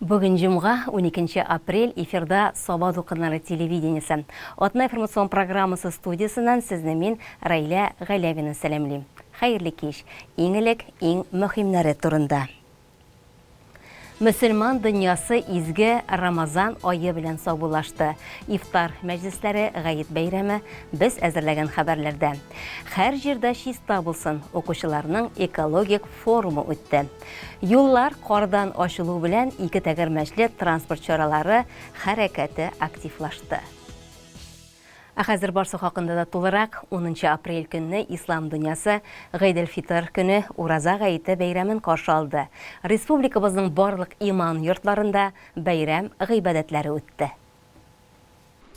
Бүген җомга, 12 апрель, эфирда Саба дулкыннары телевидениесе. Атна информацион программасы студиясеннән сезне мин, Раилә Галәвина сәламлим. Хәерле кич. Иң элек, иң мөһимнәре турында. Мөселман дөньясы изге Рамазан ае белән саубуллашты. Ифтар мәҗлесләре, гает бәйрәме без әзерләгән хәбәрләрдә. Һәр җирдә чиста булсын, укучыларның экологик форумы үтте. Юллар кардан ачылу белән ике тәгәрмәчле транспорт чаралары хәрәкәте активлашты. Ә хәзер барсы хакында да тулырак, унынчы апрель көнне ислам дөньясы Гыйделфитыр көне, Ураза гаете бәйрәмен каршы алды. Республикабызның барлык иман йортларында бәйрәм гыйбадәтләре үтте.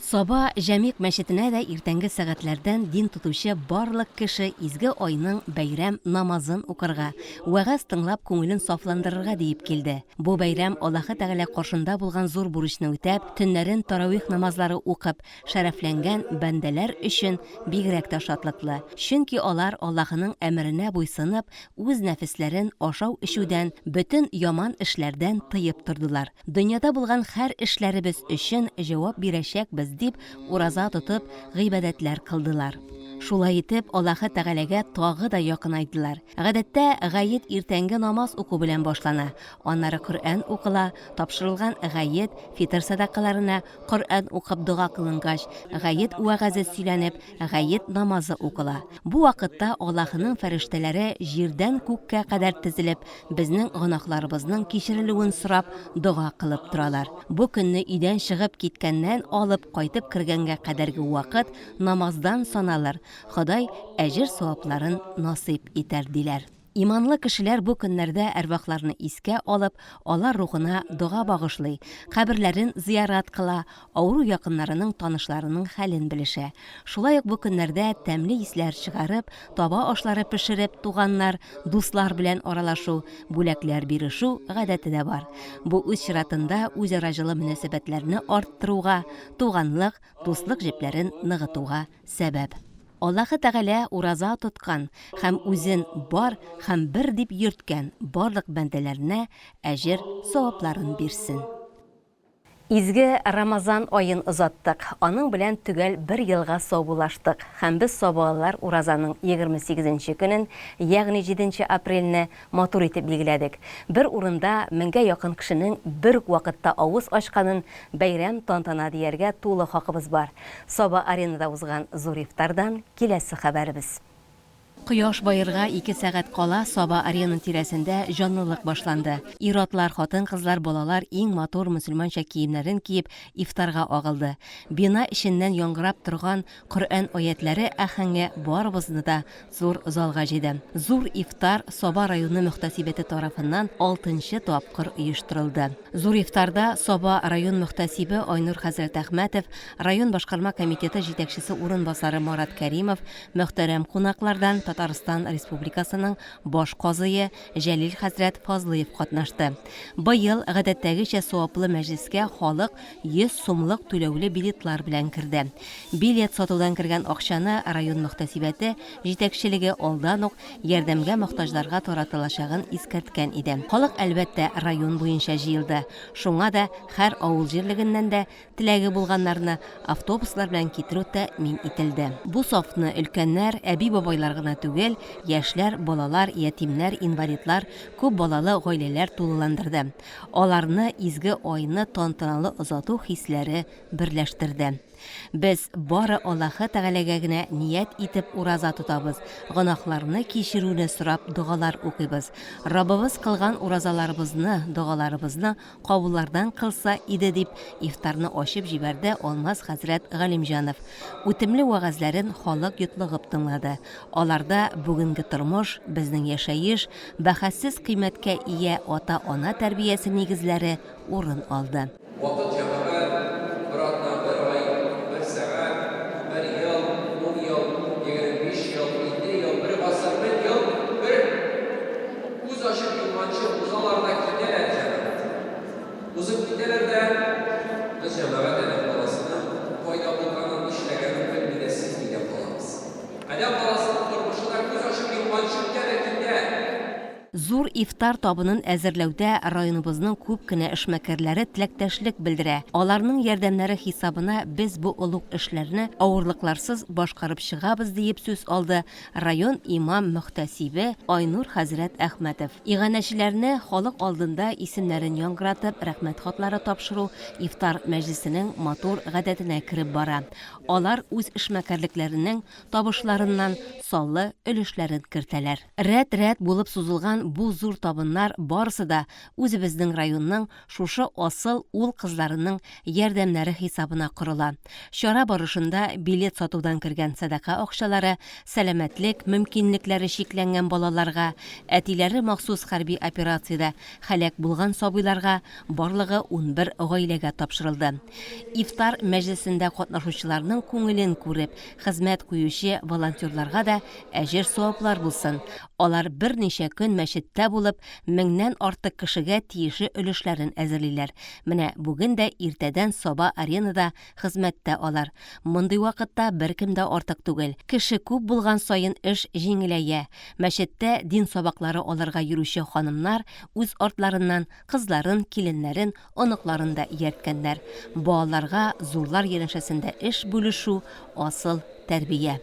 Саба Җәмигъ мәчетенә дә иртәнге сәгатьләрдән дин тотучы барлык кеше изге айның бәйрәм намазын укырга, вәгазь тыңлап күңелен сафландырырга диеп килде. Бу бәйрәм Аллаһы Тәгалә каршында булган зур бурычны үтәп, төннәрен таравих намазлары укып, Шәрәфләнгән бәндәләр өчен бигрәк тә шатлыклы, чөнки алар Аллаһының әмеренә буйсынып, үз нәфесләрен ашау-эчүдән, бөтен яман эшләрдән тыеп тордылар. Дөньяда булган һәр эшләребез өчен җавап бирәчәкбез, дип, ураза тотып, гыйбадәтләр кылдылар. Шулай итеп, Аллаһы Тәгаләгә тагы да якынайдылар. Гадәттә, гает иртәнге намаз уку белән башлана, аннары Коръән укыла, тапшырылган гает, фитыр сәдакаларына, Коръән укып дога кылынгач, гает вәгазе сөйләнеп, гает намазы укыла. Бу вакытта Аллаһының фәрештәләре җирдән күккә кадәр тезелеп, безнең гөнаһларыбызның кичерелүен сорап, дога кылып торалар. Бу көнне өйдән чыгып киткәннән алып кайтып кергәнгә кадәрге вакыт намаздан саналыр, Ходай әҗер-савапларын насыйп итәр, диләр. Иманлы кешеләр бу көннәрдә әрвахларны искә алып, алар рухына дога багышлый, каберләрен зыярат кыла, авыру якыннарының, танышларының хәлен белешә. Шулай ук бу көннәрдә тәмле исләр чыгарып, таба ашлары пешереп, туганнар, дуслар белән аралашу, бүләкләр бирешү гадәте дә бар. Бу үз чиратында үзара җылы мөнәсәбәтләрне арттыруга, туганлык, дуслык җепләрен ныгытуга сәбәп. Аллаһы Тәгалә ураза тоткан һәм үзен бар һәм бер дип йөрткән барлык бәндәләренә әҗер савапларын бирсен. Изге Рамазан аен озаттык, аның белән төгәл бер елга саубуллаштык һәм без сабалылар уразаның 28 нче көнен, ягъни җиденче апрельне матур итеп билгеләдек. Бер урында меңгә якын кешенең бер үк вакытта авыз ачканын бәйрәм-тантана дияргә тулы хакыбыз бар. Саба-Аренада узган зур ифтардан киләсе хәбәребез. Кояш баерга ике сәгать кала Саба-Арена тирәсендә җанлылык башланды. Ир-атлар, хатын-кызлар, балалар иң матур мөселманча киемнәрен киеп ифтарга агылды. Бина эченнән яңгырап торган Коръән аятьләре аһәңе барыбызны да зур залга җыйды. Зур ифтар Саба районы мөхтәсибәте тарафыннан алтынчы тапкыр оештырылды. Зур ифтарда Саба район мөхтәсибе Айнур хәзрәт Әхмәтов, район башкарма комитеты җитәкчесе урынбасары Марат Кәримов, мөхтәрәм кунаклардан Татарстан Республикасының баш казые Җәлил хәзрәт Фазлыев катнашты. Быел, гадәттәгечә, саваплы мәҗлескә халык 100 сумлык түләүле билетлар белән керде. Билет сатудан кергән акчаны район мөхтәсибәте җитәкчелеге алдан ук ярдәмгә мохтаҗларга таратылачагын искәрткән иде. Халык, әлбәттә, район буенча җыелды. Шуңа да һәр авыл җирлегеннән дә теләге булганнарны автобуслар белән китерү тәэмин ителде. Бу сафны өлкәннәр, әби-бабайлар гына түгел, яшьләр, балалар, ятимнәр, инвалидлар, күп балалы гаиләләр тулыландырды. Аларны изге айны тантаналы озату хисләре берләштерде. Без бары Аллаһы Тәгаләгә генә ният итеп ураза тотабыз, гөнаһларны кичерүне сорап догалар укыйбыз. Раббыбыз кылган уразаларыбызны, догаларыбызны кабуллардан кылса иде, дип ифтарны ачып җибәрде Алмаз хәзрәт Галимҗанов. Үтемле вәгазьләрен халык йотлыгып тыңлады. Аларда бүгенге тормыш, безнең яшәеш, бәхәссез кыйммәткә ия ата-ана тәрбиясе нигезләре урын алды. Вакыт, җәмәгать, бер атна, бер ай, бер сәгать, бер ел, ун ел, 25 ел, 50 ел, бер гасыр, 1000 ел, бер күз ачып йомганчы узалар да китәләр, җәмәгать. Узып китәләр дә, без, җәмәгать, адәм баласының кайда булганын, нишләгәнен белми дә, сизми дә калабыз. Адәм баласының тормышы да күз ачып йомганчы үтә дә китә. Зур ифтар табынын әзерләүдә районыбызның күп кенә эшмәкәрләре теләктәшлек белдерә. Аларның ярдәмнәре хисабына без бу олуг эшләрне авырлыкларсыз башкарып чыгабыз, диеп сүз алды район имам-мөхтәсибе Айнур хәзрәт Әхмәтов. Иганәчеләрне халык алдында исемнәрен яңгыратып рәхмәт хатлары тапшыру ифтар мәҗлесенең матур гадәтенә кереп бара. Алар үз эшмәкәрлекләренең табышларыннан саллы өлешләрен кертәләр. Рәт-рәт булып сузылган бу зур табыннар барысы да үзебезнең районның шушы асыл ул-кызларының ярдәмнәре хисабына корыла. Чара барышында билет сатудан кергән сәдака акчалары сәламәтлек мөмкинлекләре чикләнгән балаларга, әтиләре махсус хәрби операциядә һәлак булган сабыйларга, барлыгы 11 гаиләгә тапшырылды. Ифтар мәҗлесендә катнашучыларның күңелен күреп, хезмәт куючы волонтерларга да әҗер-саваплар булсын. Алар берничә көн мәчеттә булып, меңнән артык кешегә тиешле өлешләрен әзерлиләр. Менә бүген дә иртәдән Саба Аренада хезмәттә алар. Мондый вакытта беркем дә артык түгел. Кеше күп булган саен эш җиңеләя. Мәчеттә дин сабаклары алырга йөрүче ханымнар үз артларыннан кызларын, киленнәрен, оныкларын да иярткәннәр. Балаларга зурлар янәшәсендә эш бүлешү, асыл тәрбия.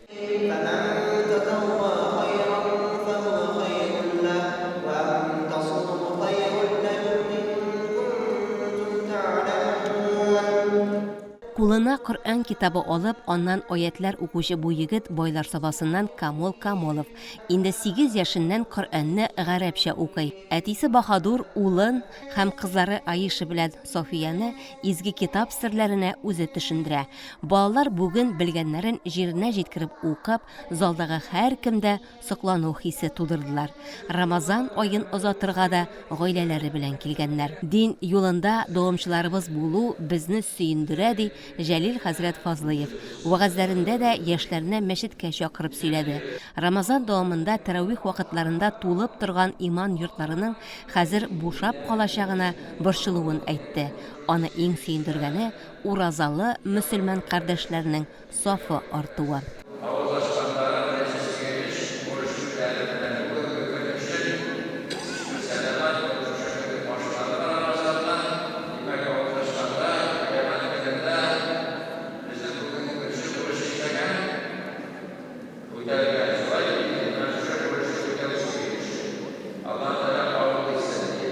Кулына Коръән китабы алып, аннан аятьләр укучы бу егет Байлар Сабасыннан Камол Камолов. Инде сигез яшеннән Коръәнне гарәпчә укый. Әтисе Баһадур улын һәм кызлары Аиша белән Софияне изге китап серләренә үзе төшендерә. Балалар бүген белгәннәрен җиренә җиткереп укып, залдагы һәркемдә соклану хисе тудырдылар. Рамазан аен озатырга да гаиләләре белән килгәннәр. Дин юлында дәвамчыларыбыз булу безне сөендерә, ди Җәлил хәзрәт Фазлыев. Вәгазьләрендә дә яшьләрне мәчеткә чакырып сөйләде. Рамазан дәвамында тәравих вакытларында тулып торган иман йортларының хәзер бушап калачагына борчылуын әйтте. Аны иң сөендергәне, уразалы мөселман кардәшләрнең сафы артуы. Авыз ачканда беренче сөенеч, бурыч үтәлде менә бүгенге көн өчен сәламәт булып шушы көн башланды Рамазаннан, димәк, авыз ачканда, кыямәт көнендә безнең бүгенге беренче бурыч үтәгән. Үтәлгән, шулай бит инде, менә шушы бурычны үтәү сөенеч. Аллаһ Тәгалә кабул итсен, ди.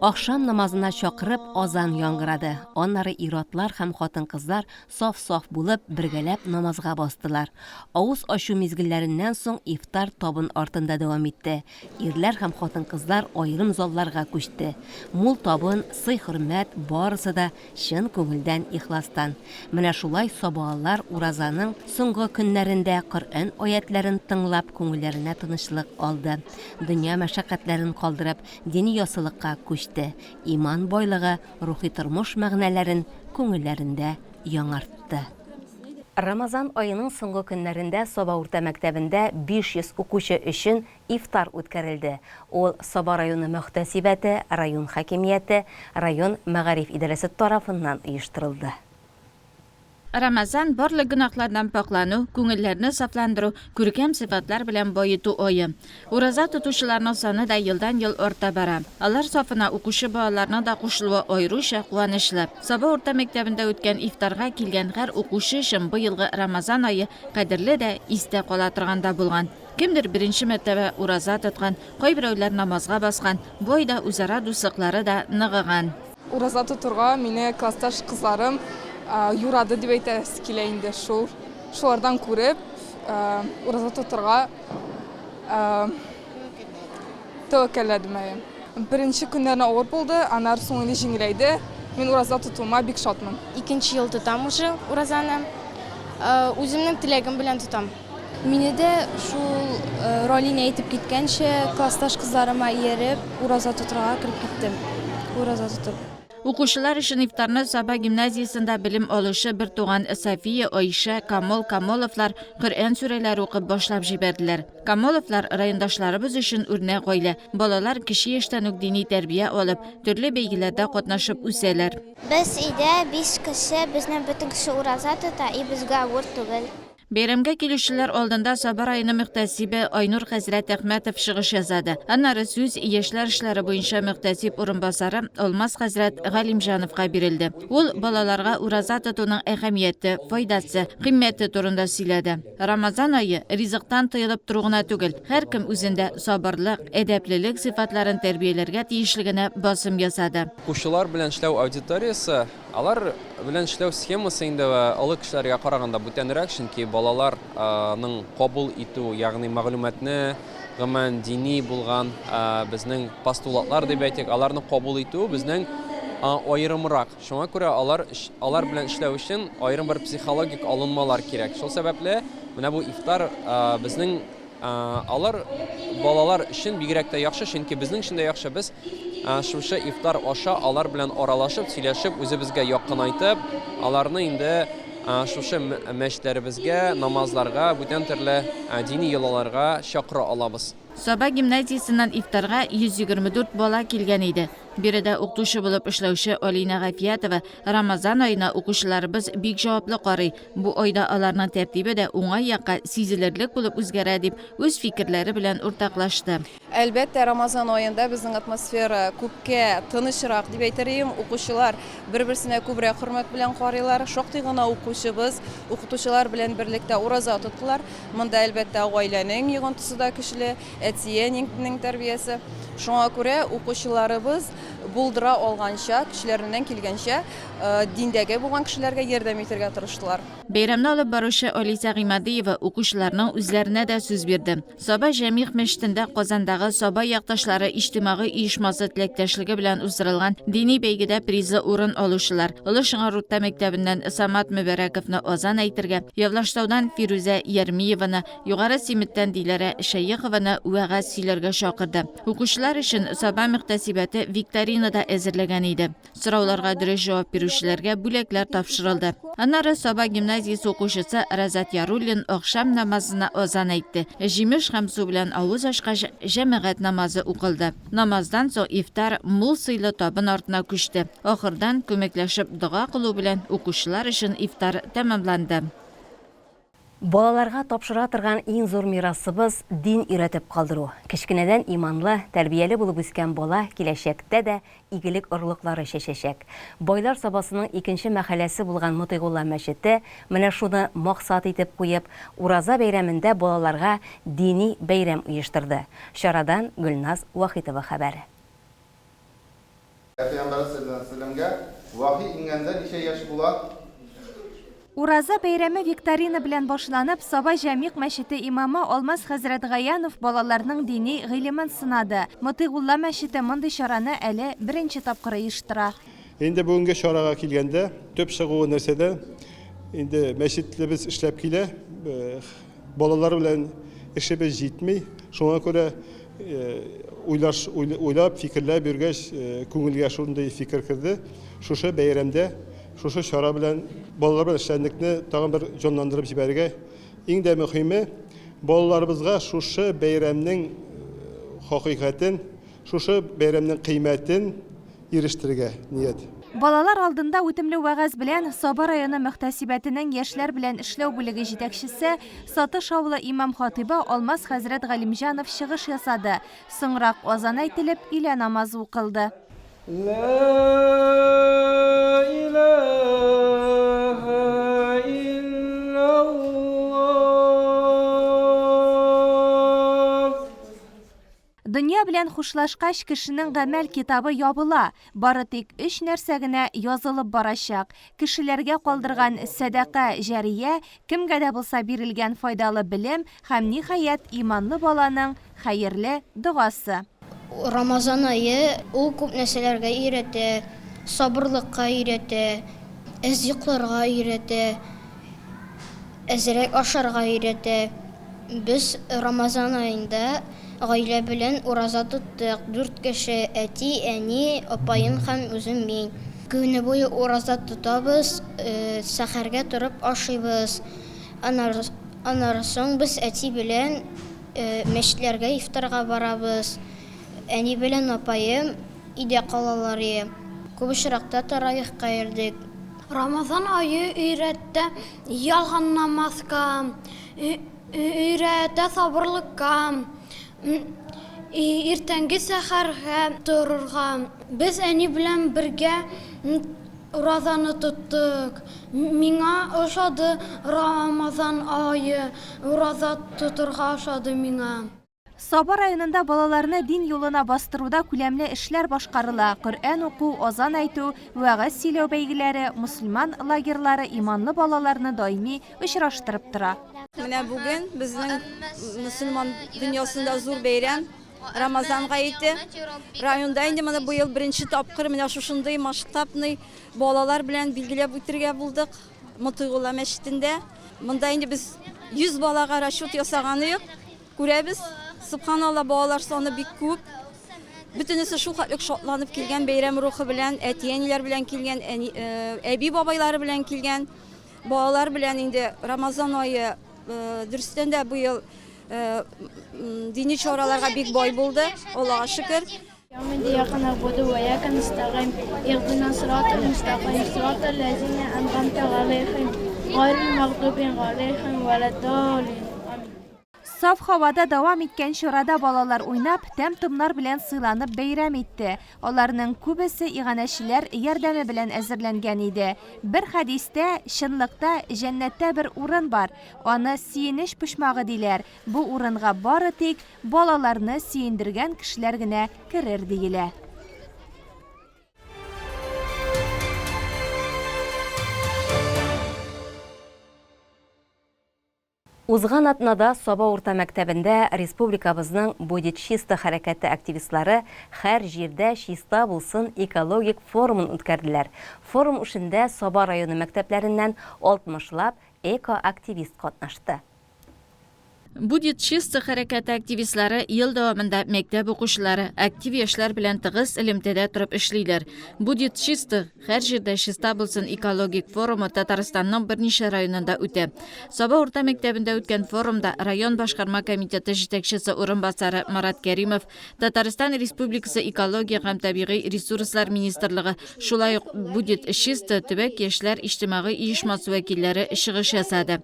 Ахшам намазына чакырып азан яңгырады. Аннары ир-атлар һәм хатын-кызлар саф-саф булып, бергәләп намазга бастылар. Авыз ачу мизгелләреннән соң ифтар табын артында дәвам итте. Ирләр һәм хатын-кызлар аерым залларга күчте. Мул табын, сый-хөрмәт, барысы да Чын күңелдән, ихластан. Менә шулай сабаалар уразаның соңгы көннәрендә Коръән аятьләрен тыңлап күңелләренә тынычлык алды. Дөнья мәшәкатьләрен калдырып, дини яссылыкка күчте. Иман байлыгы, рухи тормыш мәгънәләрен күңелләрендә яңартты. Рамазан аеның соңгы көннәрендә Саба урта мәктәбендә 500 укучы өчен Ифтар үткәрелде. Ул Саба районы мөхтәсибәте, район хакимияте, район мәгариф идарәсе тарафыннан оештырылды. Рамазан, барлык гөнаһлардан пакьлану, күңелләрне сафландыру, күркәм сыйфатлар белән баету ае. Ураза тотучыларның саны да елдан-ел арта бара. Алар сафына укучы балаларның да кушылуы аеруча куанычлы. Саба урта мәктәбендә үткән ифтарга килгән һәр укучы өчен быелгы Рамазан ае кадерле дә, истә кала торган да булган. Кемдер беренче мәртәбә ураза тоткан, кайберәүләр намазга баскан, бу айда үзара дуслыклары да ныгыган. Ураза тотырга мине классташ кызларым юрады дип әйтәсе килә инде шул. Шулардан күреп, ураза тотырга тәвәккәлләдем әйе. Беренче көннәрне авыр булды, аннары соң инде җиңеләйде. Мин ураза тотуыма бик шатмын. Икенче ел тотам уже уразаны. Үземнең теләгем белән тотам. Мине дә шул Ралинә әйтеп киткәнчә, классташ кызларыма ияреп, ураза тотырга кереп киттем. Ураза тотып. Укучылар өчен ифтарны Саба гимназиясендә белем алучы бертуган София, Айшә, Камол Камоловлар Коръән сүрәләре укып башлап җибәрделәр. Камоловлар райондашларыбыз өчен үрнәк гаилә. Балалар кече яшьтән үк дини тәрбия алып, төрле бәйгеләрдә катнашып үсәләр. Без өйдә биш кеше, безнең бөтен кеше ураза тота, и безгә авыр түгел. Бәйрәмгә килүчеләр алдында Саба районы мөхтәсибе Айнур хәзрәт Әхмәтов чыгыш ясады. Аннары сүз яшьләр эшләре буенча мөхтәсиб урынбасары Алмаз хәзрәт Галимҗановка бирелде. Ул балаларга ураза тотуның әһәмияте, файдасы, кыйммәте турында сөйләде. Рамазан ае, ризыктан тыелып тору гына түгел, һәркем үзендә сабырлык, әдәплелек сыйфатларын тәрбияләргә тиешлегенә басым ясады. Укучылар белән эшләү аудиториясе Алар белән эшләү схемасы инде олы кешеләргә караганда бүтәнрәк, чөнки балаларның кабул итү, ягъни мәгълүматны, гомумән дини булган безнең постулатлар дип әйтик, аларны кабул итү безнең аерымрак. Шуңа күрә алар алар белән эшләү өчен аерым бер психологик алынмалар кирәк. Шул сәбәпле менә бу ифтар безнең Алар балалар өчен бигрәк тә яхшы, чөнки безнең өчен дә яхшы. Без шушы ифтар аша алар белән аралашып, сөйләшеп, үзебезгә якынайтып, аларны инде шушы мәчетләребезгә, намазларга, бүтән төрле дини йолаларга чакыра алабыз. Саба гимназиясеннән ифтарга 124 бала килгән иде. Биредә укытучы булып эшләүче Алинә Гафиятова Рамазан аена укучыларыбыз бик җаваплы карый, бу айда аларның тәртибе дә уңай якка сизелерлек булып үзгәрә, дип үз фикерләре белән уртаклашты. Әлбәттә, Рамазан аенда безнең атмосфера күпкә тынычрак дип әйтер идем. Укучылар бер-берсенә күбрәк хөрмәт белән карыйлар. Шактый гына укучыбыз укытучылар белән берлектә ураза тоттылар. Монда, әлбәттә, гаиләнең йогынтысы да көчле. Әти-әнинең тәрбиясе. Шуңа күрә укучыларыбыз булдыра алганча, көчләреннән килгәнчә, диндәге булган кешеләргә ярдәм итәргә тырыштылар. Бәйрәмне алып баручы Алисә Гыймадиева укучыларның үзләренә дә сүз бирде. Саба Җәмигъ мәчетендә Казандагы Саба якташлары иҗтимагый оешмасы теләктәшлеге белән уздырылган дини бәйгедә призлы урын алучылар, Олы Шыңар урта мәктәбеннән Самат Мөбәрәковны азан әйтергә, Явлаштаудан Фирүзә Ярмиеваны, Югары Симеттән Диләрә Шәехованы вәгазь сөйләргә чакырды. Укучылар өчен Саба мөхтәсибәте викторина да әзерләгән иде. Сорауларга дөрес җавап бирүчеләргә бүләкләр тапшырылды. Аннары Саба гимназиясе укучысы Разат Яруллин ахшам намазына азан әйтте. Җимеш һәм су белән авыз ачкач, җәмәгать намазы укылды. Намаздан соң ифтар мул сыйлы табын артына күчте. Ахырдан, күмәкләшеп дога кылу белән укучылар өчен ифтар тәмамланды. Балаларга тапшыра торган иң зур мирасыбыз, дин өйрәтеп калдыру. Кечкенәдән иманлы, тәрбияле булып үскән бала киләчәктә дә игелек орлыклары чәчәчәк. Байлар Сабасының икенче мәхәлләсе булган Мотыйгулла мәчете менә шуны максат итеп куеп, Ураза бәйрәмендә балаларга дини бәйрәм оештырды. Чарадан Гөлназ Вахитова хәбәре. Ә Пәйгамбәребез салләллаһу галәйһи ва сәлләмгә вахи иңгәндә ничә яшь була? Ураза бәйрәме викторина белән башланып, Саба Җәмигъ мәчете имамы Алмаз хәзрәт Гаянов балаларның дини гыйлемен сынады. Мотыйгулла мәчете мондый чараны әле беренче тапкыр оештыра. Инде бүгенге чарага килгәндә, төп чыгуы нәрсәдә? Инде мәчетлебез эшләп килә, Балалар белән эшебез җитми. Шуңа күрә уйлаш, уйлап, фикерләп йөргәч, күңелгә шундый фикер керде. Шушы бәйрәмдә, шушы чара белән балалар белән эшчәнлекне тагын бер җанландырып җибәрергә. Иң дә мөхиме, балаларыбызга шушы бәйрәмнең хакыйкатен, шушы бәйрәмнең кыйммәтен ирештерергә ният. Балалар алдында үтемле вәгазь белән Саба районы мөхтәсибәтенең яшьләр белән эшләү бүлеге җитәкчесе, Сатыш авылы имам-хатыйбы Алмаз хәзрәт Галимҗанов чыгыш ясады. Соңрак азан әйтелеп, өйлә намазы укылды. Лә иләһә илляллаһ. Дөнья белән хушлашкач, кешенең гамәл китабы ябыла, бары тик өч нәрсә генә язылып барачак, кешеләргә калдырган сәдака җәрия, кемгә дә булса бирелгән файдалы белем һәм, ниһаять, иманлы баланың хәерле догасы. Рамазан ае ул күп нәрсәләргә өйрәтә, сабырлыкка өйрәтә, әз йокларга өйрәтә, әзрәк ашарга өйрәтә. Без Рамазан аенда гаилә белән ураза тоттык, дүрт кеше, әти, әни, апаем һәм үзем мин. Көне буе ураза тотабыз, сәхәргә торып ашыйбыз. Аннары соң без әти белән мәчетләргә ифтарга барабыз. Әни белән апаем өйдә калалар ие. Күп очракта таравихка йөрдек. Рамазан ае өйрәтте ялганламаска, өйрәтә сабырлыкка, иртәнге сәхәргә торырга. Без әни белән бергә уразаны тоттык. Миңа ошады Рамазан ае, ураза тотырга ошады миңа. Саба районында балаларны дин юлына бастыруда күләмле эшләр башкарыла, Коръән уку, азан әйтү, вәгазь сөйләү бәйгеләре, мөселман лагерьлары иманлы балаларны даими очраштырып тора. Менә бүген безнең мөселман дөньясында зур бәйрәм, Рамазан гаете. Районда инде моны быел беренче тапкыр менә шушындый масштабный балалар белән билгеләп үтергә булдык Мотыйгулла мәчетендә. Монда инде без 100 балага расчет ясаган идек. Күрәбез, сөбханалла, балалар саны бик күп. Бөтенесе шул хәтлек шатланып килгән, бәйрәм рухы белән, әти-әниләр белән килгән, әни, э, әби-бабайлары белән килгән. Балалар белән инде Рамазан ае э, дөрестән дә быел э, дини чараларга бик бай булды, Аллага шөкер. Саф һавада дәвам иткән чарада балалар уйнап, тәм-томнар белән сыйланып бәйрәм итте. Аларның күбесе иганәчеләр ярдәме белән әзерләнгән иде. Бер хәдистә, Чынлыкта, җәннәттә бер урын бар. Аны сөенеч почмагы диләр. Бу урынга бары тик балаларны сөендергән кешеләр генә керер, диелә. Узган атнада Саба урта мәктәбендә республикабызның Будет чисто хәрәкәте активистлары Һәр җирдә чиста булсын экологик форумын үткәрделәр. Форум эшендә Саба районы мәктәпләреннән алтмышлап экоактивист катнашты. Будет чисто хәрәкәте активистлары ел дәвамында мәктәп укучылары, актив яшьләр белән тыгыз элемтәдә торып эшлиләр. Будет чисто Һәр җирдә чиста булсын экологик форумы Татарстанның берничә районында үтә. Саба урта мәктәбендә үткән форумда район башкарма комитеты җитәкчесе урынбасары Марат Кәримов, Татарстан Республикасы экология һәм табигый ресурслар министрлыгы, шулай ук Будет чисто төбәк яшьләр иҗтимагый оешмасы вәкилләре чыгыш ясады.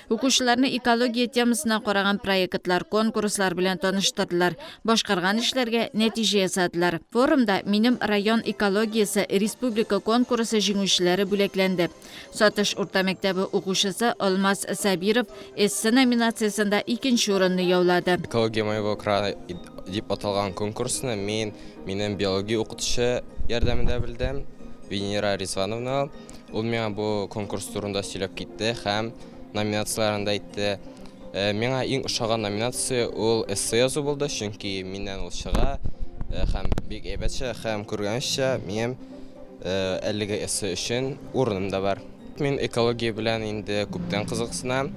Укучыларны экология темасына караган проектлар, конкурслар белән таныштырдылар, башкарган эшләргә нәтиҗә ясадылар. Форумда Минем район экологиясе республика конкурсы җиңүчеләре бүләкләнде. Сатыш урта мәктәбе укучысы Алмаз Сабиров эссе номинациясендә икенче урынны яулады. Экология моего края дип аталган конкурсны мин минем биология укытучы ярдәмендә белдем, Венера Ризвановна. Ул миңа бу конкурс турында сөйләп китте һәм номинацияләрен дә әйтте. Э, миңа иң ошаган номинация ул эссе язу булды, чөнки миннән ул чыга э, һәм бик әйбәт чыга һәм күргәнегезчә, минем э, әлеге эссе өчен урыным да бар. Мин экология белән инде күптән кызыксынам.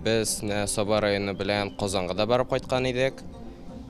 Без менә Саба районы белән Казанга да барып кайткан идек.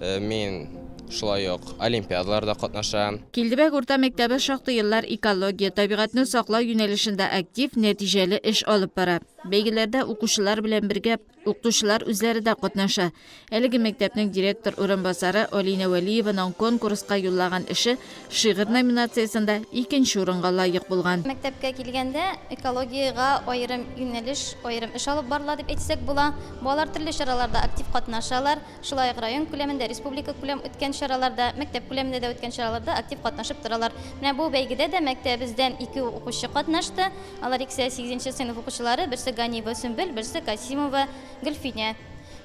Мин шулай ук олимпиадаларда катнашам. Килдебәк урта мәктәбе шактый еллар экология, табигатьне саклау юнәлешендә актив, нәтиҗәле эш алып бара. Бәйгеләрдә укучылар белән бергә укытучылар үзләре дә катнаша. Әлеге мәктәпнең директор урынбасары Алинә Вәлиеваның конкурска юллаган эше шигырь номинациясендә икенче урынга лаек булган. Мәктәпкә килгәндә, экологиягә аерым юнәлеш, аерым эш алып барыла дип әйтсәк була. Балалар төрле чараларда актив катнашалар. Шулай ук район күләмендә, республика күләм үткән чараларда, мәктәп күләмендә дә үткән чараларда актив катнашып торалар. Менә бу бәйгедә дә мәктәбебездән ике укучы катнашты. Алар икесе дә сигезенче сыйныф укучылары, берсе Ганиева Сөмбел, берсе Касимова Гөлфинә.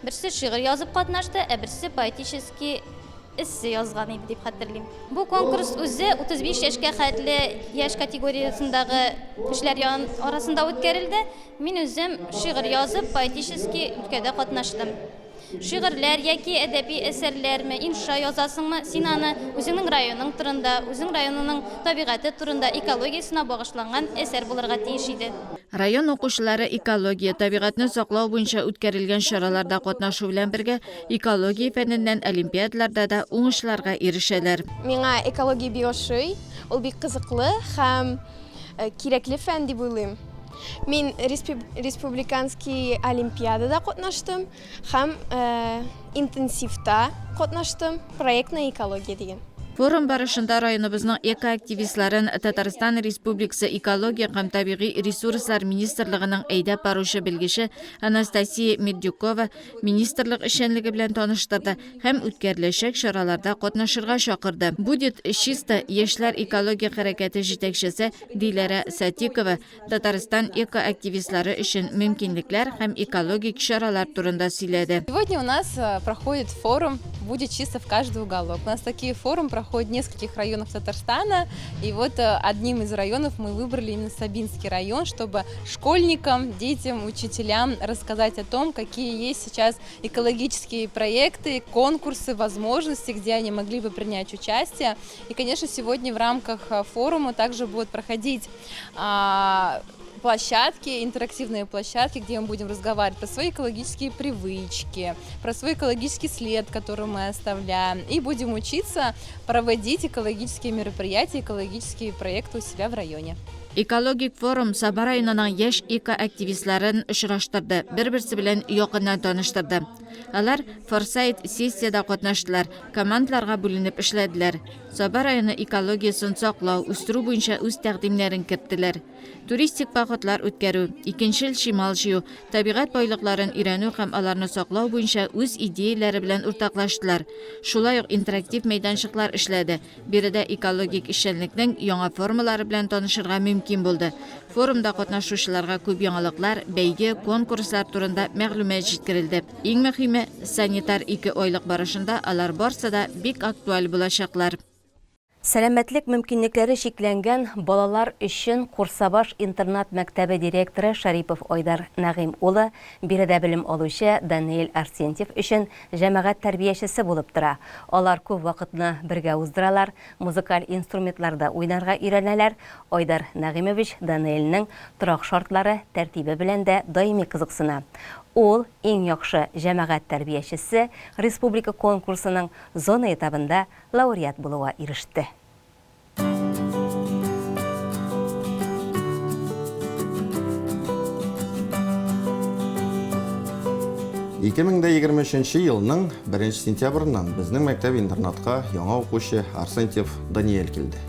Берсе шигырь язып катнашты, ә берсе поэтический эссе язган иде дип хәтерлим. Бу конкурс үзе 35 яшькә хәтле яшь категориясендагы кешеләр арасында үткәрелде. Мин үзем шигырь язып, поэтический өлкәдә катнаштым. Шигырьләр яки әдәби әсәрләрме, инша язасыңмы, син аны үзеңнең районың турында, үзең районының табигате турында, экологиясенә багышланган әсәр булырга тиеш иде. Район укучылары экология, табигатьне саклау буенча үткәрелгән чараларда катнашу белән бергә, экология фәненнән олимпиадаларда да уңышларга ирешәләр. Миңа экология бик ошый, ул бик кызыклы һәм кирәкле фән дип уйлыйм. Мин республиканский олимпиадада катнаштым. Һәм интенсивта катнаштым, Проектная экология дигән. Форум барышында районыбызның экоактивистларын Татарстан Республикасы Экология һәм табигый ресурслар министрлыгының әйдәп баручы белгече Анастасия Мердюкова министрлык эшчәнлеге белән таныштырды һәм үткәреләчәк чараларда катнашырга чакырды. Будет чисто яшьләр экология хәрәкәте җитәкчесе Диләрә Сатикова Татарстан экоактивистлары өчен мөмкинлекләр һәм экологик чаралар турында сөйләде. Сегодня у нас э, проходит форум «Будет чисто в каждый уголок». У нас такие форумы проходят в нескольких районах Татарстана. И вот э, одним из районов мы выбрали именно Сабинский район, чтобы школьникам, детям, учителям рассказать о том, какие есть сейчас экологические проекты, конкурсы, возможности, где они могли бы принять участие. И, конечно, сегодня в рамках э, форума также будут проходить а, площадки, интерактивные площадки, где мы будем разговаривать про свои экологические привычки, про свой экологический след, который мы оставляем, и будем учиться проводить экологические мероприятия, экологические проекты у себя в районе. Экологик форум Саба районының яшь экоактивистларын очраштырды, бер-берсе белән якыннан таныштырды. Алар форсайт сессиядә катнаштылар, командаларга бүленеп эшләделәр. Саба районы экологиясен саклау, үстерү буенча үз тәкъдимнәрен керттеләр. Туристик походлар үткәрү, икенчел чимал җыю, табигать байлыкларын өйрәнү һәм аларны саклау буенча үз идеяләре белән уртаклаштылар. Шулай ук интерактив мәйданчыклар эшләде. Биредә экологик эшчәнлекнең яңа формалары белән танышырга мөмкин булды. Форумда катнашучыларга күп яңалыклар, бәйге, конкурслар турында мәгълүмат җиткерелде. Иң мөһиме, санитар икеайлык барышында алар барсы да бик актуаль булачаклар. Сәламәтлек мөмкинлекләре чикләнгән балалар өчен Курсабаш интернат-мәктәбе директоры Шәрипов Айдар Нәгыйм улы биредә белем алучы Даниэль Арсентьев өчен җәмәгать тәрбиячесе булып тора. Алар күп вакытны бергә уздыралар, музыкаль инструментларда уйнарга өйрәнәләр. Айдар Нәгыймович Даниэльнең торак шартлары, тәртибе белән дә даими кызыксына. Ул Иң яхшы җәмәгать тәрбиячесе республика конкурсының зона этабында лауреат булуга иреште. 2023 елның 1 сентябреннән безнең мәктәп-интернатка яңа укучы Арсентьев Даниэль килде.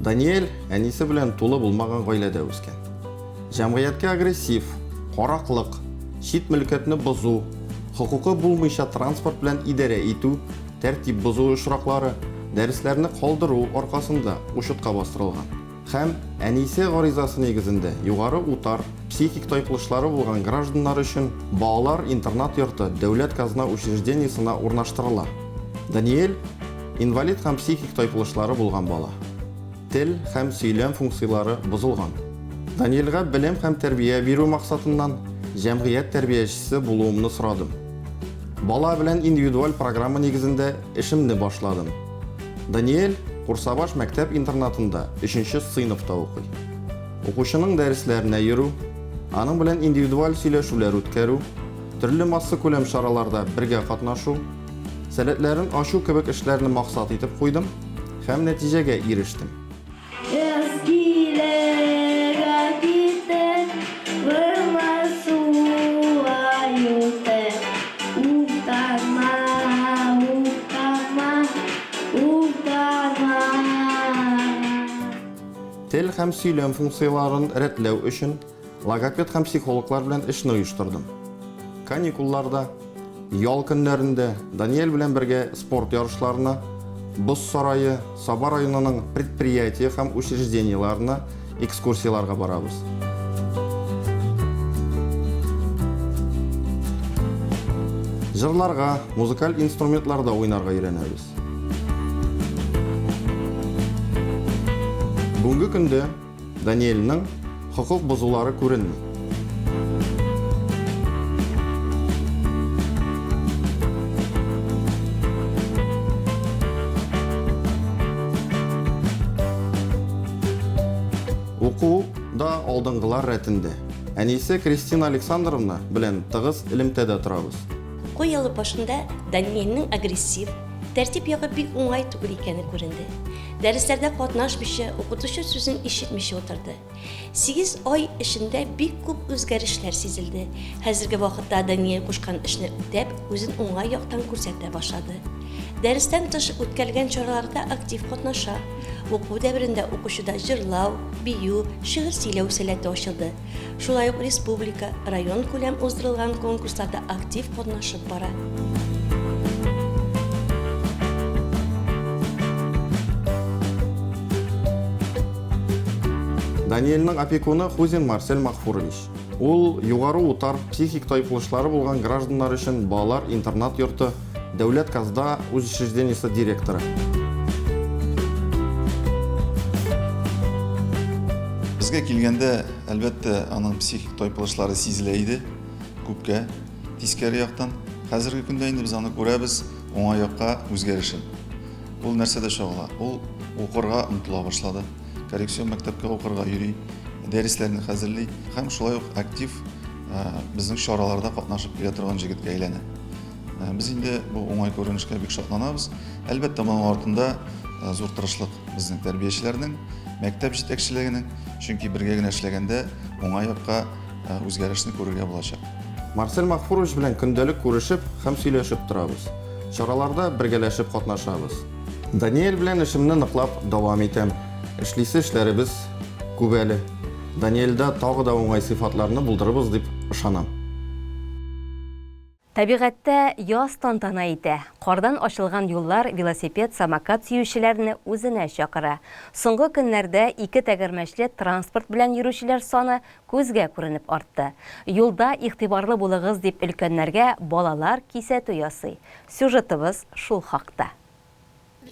Даниэль әнисе белән тулы булмаган гаиләдә үскән. Җәмгыятькә агрессив, караклык, чит мөлкәтне бозу, хокукы булмыйча транспорт белән идарә итү, тәртип бозу очраклары, дәресләрне калдыру аркасында учетка бастырылган һәм әнисе гаризасы нигезендә Югары Утар психик тайпылышлары булган гражданнар өчен балалар интернат-йорты дәүләт казна учреждениесенә урнаштырыла. Даниэль, инвалид һәм психик тайпылышлары булган бала. Тел һәм сөйләм функцияләре бозылган. Даниэльгә белем һәм тәрбия бирү максатыннан җәмгыять тәрбиячесе булуымны сорадым. Бала белән индивидуаль программа нигезендә эшемне башладым. Даниэль Курсабаш мәктәп-интернатында өченче сыйныфта укый. Укучының дәресләренә йөрү, аның белән индивидуаль сөйләшүләр үткәрү, төрле массакүләм чараларда бергә катнашу, сәләтләрен ачу кебек эшләрне максат итеп куйдым. Һәм нәтиҗәгә ирештем. Яз килә, китә, Вырма суга юты. Уфтанма, уфтанма, уфтанма. Тел һәм сөйләм функцияләрен рәтләү өчен логопед һәм психологлар белән эшне оештырдым. Каникулларда, ял көннәрендә Даниэль белән бергә спорт ярышларына, Боз сарае, Саба районының предприятие һәм учреждениеләренә экскурсияләргә барабыз. Җырларга, музыкаль инструментларда уйнарга өйрәнәбез. Бүгенге көндә Даниэльның хокук бозулары күренми. Уку да алдынгылар рәтендә. Әнисе Кристина Александровна белән тыгыз элемтәдә торабыз. Куялы башында Даниэльнең агрессив, тәртип ягы бик уңай түгел икәне күренде. Дәресләрдә катнашмыйча, укытучы сүзен ишетмичә утырды. Сигез ай эчендә бик күп үзгәрешләр сизелде. Хәзерге вакытта Даниэль кушкан эшне үтәп, үзен уңай яктан күрсәтә башлады. Дәрестән тыш үткәрелгән чараларда актив катнаша. Уку дәверендә укучыда җырлау, бию, шигырь сөйләү сәләте ачылды. Шулай ук республика, районкүләм уздырылган конкурсларда актив катнашып бара. Даниэльның опекуны Хузин Марсель Махфурович. Ул Югары Утар психик тайпылышлары булган гражданнар өчен балалар интернат йорты дәүләт казда учреждениесе директоры. Безгә килгәндә, әлбәттә, аның психик тайпылышлары сизелә иде, күпкә тискәре яктан. Хәзерге көндә инде без аны күрәбез, уңай якка үзгәрешен. Ул нәрсәдә чагыла? Ул укырга омтыла башлады. Коррекцион мәктәпкә укырга йөри, дәресләрне хәзерли һәм шулай ук актив безнең чараларда катнашып килә торган җегеткә әйләнә. Без инде бу уңай күренешкә бик шатланабыз. Әлбәттә, моның артында зур тырышлык безнең тәрбиячеләрнең, мәктәп җитәкчелегенең, чөнки бергә генә эшләгәндә уңай якка үзгәрешне күрергә булачак. Марсель Махфурович белән көндәлек күрешеп һәм сөйләшеп торабыз. Чараларда бергәләшеп катнашабыз. Даниэль белән эшемне ныклап дәвам итәм. Эшлисе эшләребез күп әле. Даниэльдә тагы да уңай сыйфатларны булдырырбыз дип ышанам. Табигатьтә яз тантана итә. Кардан ачылган юллар велосипед, самокат сөючеләрне үзенә чакыра. Соңгы көннәрдә ике тәгәрмәчле транспорт белән йөрүчеләр саны күзгә күренеп артты. Юлда игътибарлы булыгыз, дип өлкәннәргә балалар кисәтү ясый. Сюжетыбыз шул хакта.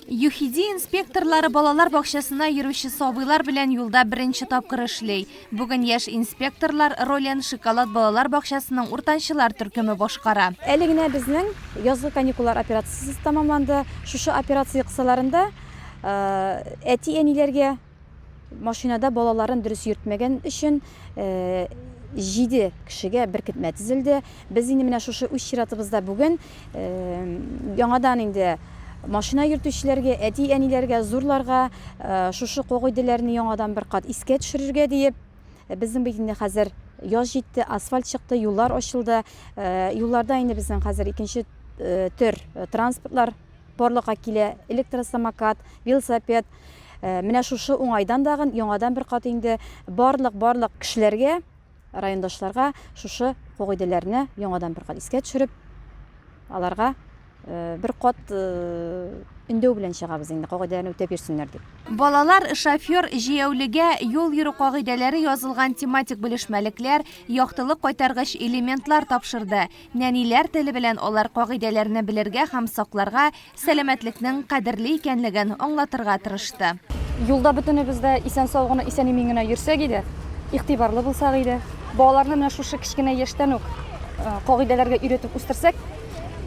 ЮХИДИ инспекторлары балалар бакчасына йөрүче сабыйлар белән юлда беренче тапкыр эшли. Бүген яшь инспекторлар ролен Шоколад балалар бакчасының уртанчылар төркеме башкара. Әле генә безнең язгы каникуллар операциясе тәмамланды. Шушы операция кысаларында әти-әниләргә Машинада балаларын дөрес йөртмәгән өчен җиде кешегә беркетмә төзелде. Без инде менә шушы үз чиратыбызда бүген яңадан инде машина йөртүчеләргә, әти-әниләргә, зурларга шушы кагыйдәләрне яңадан бер кат искә төшерергә диеп, безнең бит инде хәзер яз җитте, асфальт чыкты, юллар ачылды. Юлларда инде безнең хәзер икенче төр транспортлар барлыкка килә, электросамокат, велосипед. Менә шушы уңайдан дагын яңадан бер кат инде барлык барлык кешеләргә, райондашларга шушы кагыйдәләрне яңадан бер кат искә төшереп, аларга бер кат өндәү белән чыгабыз инде, кагыйдәләрне үтәп йөрсеннәр дип. Балалар шофер җәяүлегә юл йөрү кагыйдәләре язылган тематик белешмәлекләр, яктылык кайтаргыч элементлар тапшырды. Нәниләр теле белән алар кагыйдәләрне белергә һәм сакларга, сәламәтлекнең кадерле икәнлеген аңлатырга тырышты. Юлда бөтенебез дә исән-сау гына, исән-имин генә йөрсәк иде, игътибарлы булсак иде. Балаларны менә шушы кечкенә яшьтән үк кагыйдәләргә өйрәтеп үстерсәк,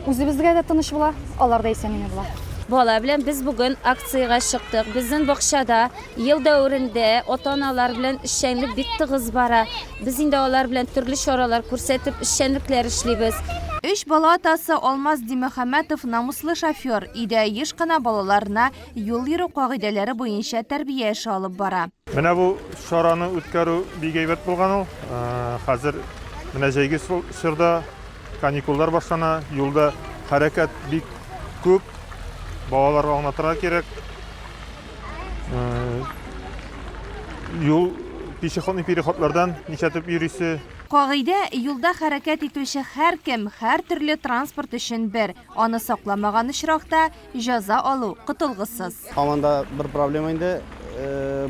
үзебезгә дә тыныч була, алар да исән-имин була. Бала белән без бүген акциягә чыктык. Безнең бакчада Ел дәверендә ата-аналар белән эшчәнлек бик тыгыз бара. Без инде алар белән төрле чаралар күрсәтеп, эшчәнлекләр эшлибез. Өч бала атасы Алмаз Димөхәммәтов намуслы шофер, өйдә еш кына балаларына юл йөрү кагыйдәләре буенча тәрбия эше алып бара. Менә бу чараны үткәрү бик әйбәт булган ул. Хәзер менә җәйге чорда каникуллар башлана, юлда хәрәкәт бик күп, балаларга аңлатырга кирәк. Юл пешеходный переходлардан ничәтеп йөрисе. Кагыйдә, юлда хәрәкәт итүче һәркем, һәртөрле транспорт өчен бер. Аны сакламаган очракта, җәза алу котылгысыз. Һаман да бер проблема инде,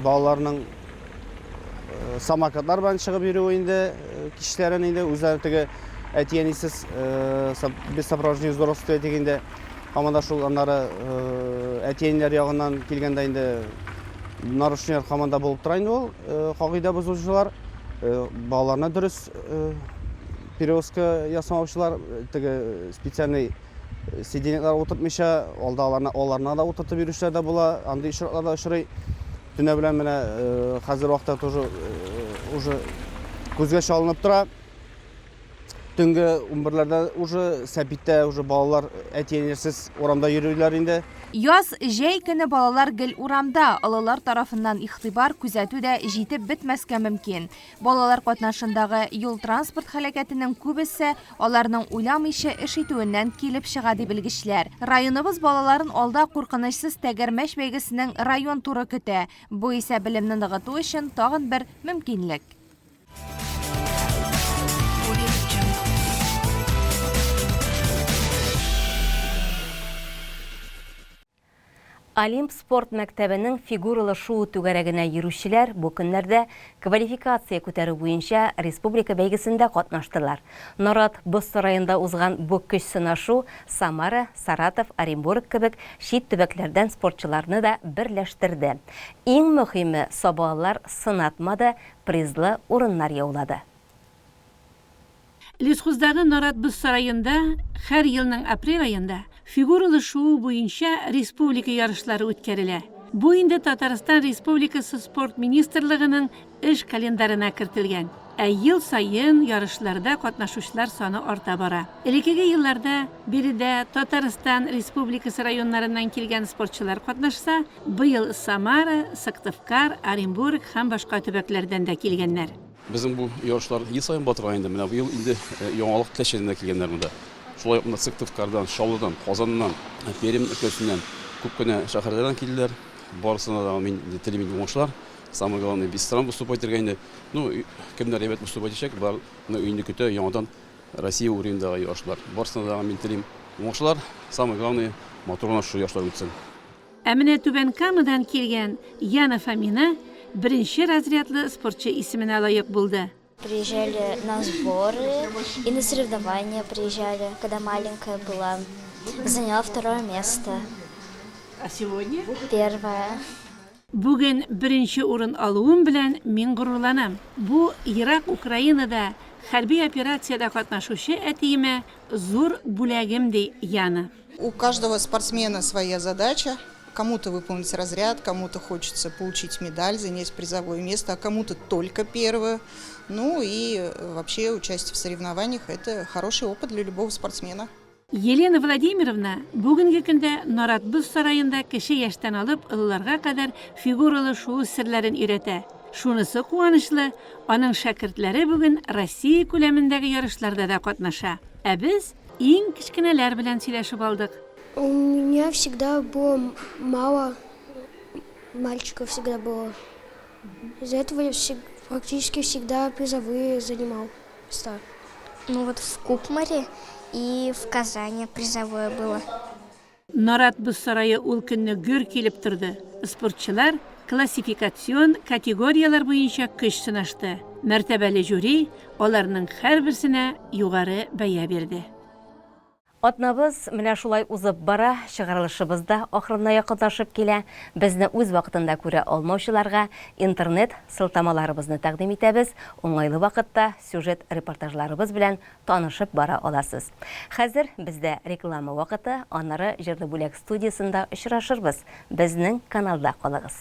балаларның самокатлар белән чыгып йөрүе инде, кичләрен инде үзләре теге әти-әнисез, без сопровождение взрослых дип әйтик инде. Һаман да шул аннары әти-әниләр ягыннан килгәндә инде нарушениеләр һаман да булып тора инде ул, кагыйдә бозучылар, балаларны дөрес перевозка ясамаучылар, теге специальный сиденьелар утыртмыйча, алда аларны, аларны да утыртып йөрүчеләр дә була, андый очраклар да очрый. Төнлә белән менә хәзер вакытта тоже уже күзгә чалынып тора. Төнге унберләрдә уже сәпиттә уже балалар әти-әниләрсез урамда йөриләр инде. Яз, җәй көне балалар гел урамда, олылар тарафыннан игътибар, күзәтү дә җитеп бетмәскә мөмкин. Балалар катнашындагы юл-транспорт һәлакәтенең күбесе аларның уйламыйча эш итүеннән килеп чыга, ди белгечләр. Районыбыз балаларын алда куркынычсыз тәгәрмәч бәйгесенең район туры көтә. Бу исә белемне ныгыту өчен тагын бер мөмкинлек. Олимп спорт мәктәбенең фигуралы шуу түгәрәгенә йөрүчеләр бу көннәрдә квалификация күтәрү буенча республика бәйгесендә катнаштылар. Нарат боз сараенда узган бу көч сынашу Самара, Саратов, Оренбург кебек чит төбәкләрдән спортчыларны да берләштерде. Иң мөһиме, сабалылар сынатмады, призлы урыннар яулады. Лесхоздагы Нарат боз сараенда һәр елның апрель аенда фигуралы шуу буенча республика ярышлары үткәрелә. Бу инде Татарстан Республикасы Спорт министрлыгының эш календарена кертелгән. Ә ел саен ярышларда катнашучылар саны арта бара. Элеккеге елларда биредә Татарстан Республикасы районнарыннан килгән спортчылар катнашса, быел Самара, Сыктывкар, Оренбург һәм башка төбәкләрдән дә килгәннәр. Безнең бу ярышлар ел саен була торган инде. Менә быел инде яңалык Теләчедән дә килгәннәр монда. Шулай ук монда Сыктывкардан, Чаллыдан, Казаннан, Пермь өлкәсеннән күп кенә шәһәрләрдән килделәр. Барысына да мин телим инде уңышлар. Самое главное, без стран выступать итәргә инде. Ну, кемнәр әйбәт выступать итәчәк, барны инде көтә яңадан Россия уровеньдагы ярышлар. Барысына да мин телим уңышлар. Самое главное, матур гына шушы ярышлар үтсен. Ә менә Түбән Камадан килгән Яна Фомина беренче разрядлы спортчы исеменә лаек булды. Приезжали на сборы и на соревнования приезжали, когда маленькая была. Заняла второе место. А сегодня? Первое. Бүген беренче урын алуым белән мин горурланам. Бу ерак Украинада хәрби операциядә катнашучы әтиемә зур бүләгем, ди Яна. У каждого спортсмена своя задача. Кому-то выполнить разряд, кому-то хочется получить медаль, занять призовое место, а кому-то только первое. Ну и вообще участие в соревнованиях – это хороший опыт для любого спортсмена. Елена Владимировна бүгенге көндә Нарат боз сараенда кече яшьтән алып олыларга кадәр фигуралы шуу серләрен өйрәтә. Шунысы куанычлы, аның шәкертләре бүген Россия күләмендәге ярышларда да катнаша. Ә без иң кечкенәләр белән сөйләшеп алдык. У меня всегда было мало мальчиков всегда было. Из-за этого я практически всегда призовые занимал места. Ну вот в Кукмаре и в Казани призовое было. Нарат боз сарае ул көнне гөр килеп торды. Спортчылар классификацион категорияләр буенча көч сынашты. Мәртәбәле жюри аларның һәрберсенә югары бәя бирде. Атнабыз менә шулай узып бара, чыгарылышыбыз да ахырына якынлашып килә. Безне үз вакытында күрә алмаучыларга интернет сылтамаларыбызны тәкъдим итәбез, уңайлы вакытта сюжет-репортажларыбыз белән танышып бара аласыз. Хәзер бездә реклама вакыты, аннары Җырлы бүләк студиясендә очрашырбыз. Безнең каналда калыгыз.